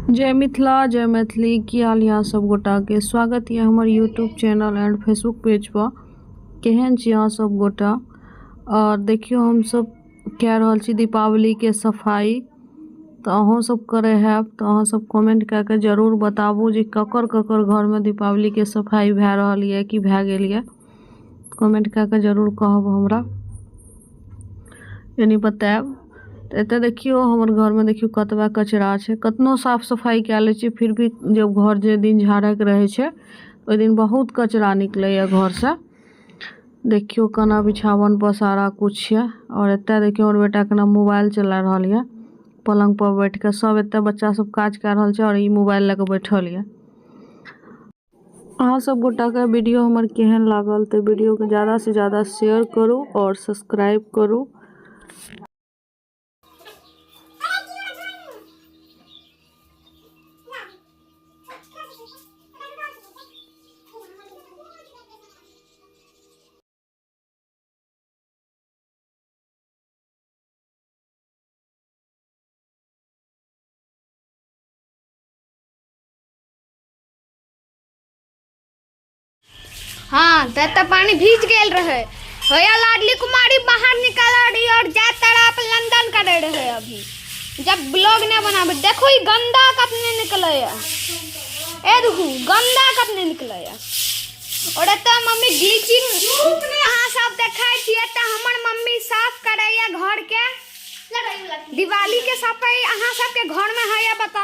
जय मिथिला जय मैथिली। की हाल यऽ सब गोटाके? स्वागत यऽ हमर YouTube channel and Facebook page पर। केहन छी अहाँ सब गोटा? और देखियौ हमसब कए रहल छी दीपावलीके सफाइ, तऽ अहूँ सब करै हैब तऽ अहाँ सब कमेंट कए कऽ जरूर बताबू जे ककर ककर घरमे दीपावलीके सफाइ भए रहल यऽ कि भए गेल यऽ। कमेंट कए कऽ जरूर कहब हमरा, यानी बतायब। तऽ एतऽ देखियौ हमर घरमे देखियौ कतबा कचरा छै। कतनो साफ सफाइ कए लै छियै, फिर भी जब घर जे दिन झाड़ैके रहै छै ओहि दिन बहुत कचरा निकलैए घरसँ। देखियौ केना बिछावन पर सारा कुछ यऽ। आओर एतऽ देखियौ हमर बेटा केना मोबाइल चला रहल यऽ पलङ्ग पर बैठ कऽ। सब एतऽ बच्चा सब काज कए रहल छै आओर ई मोबाइल लए कऽ बैठल यऽ। अहाँ सब गोटाके वीडियो हमर केहन लागल तऽ वीडियोके ज़्यादासँ ज़्यादा शेयर करू आओर सब्सक्राइब करू। हाँ, तऽ एतऽ पानी भीज गेल रहे। होया लाडली कुमारी बाहर निकल रही और जाय तरफ लंदन करे रहे। अभी जब ब्लॉग नहीं बनाबे, देखो ई गंदा कतने निकले है। ए देखू गंदा कतने निकले है। और एतऽ मम्मी ब्लीचिंग अहाँ सब देखै छी। एतऽ हमर मम्मी साफ करैया घर के। दिवाली के सफाई अहाँ सबके घर में है या बताओ।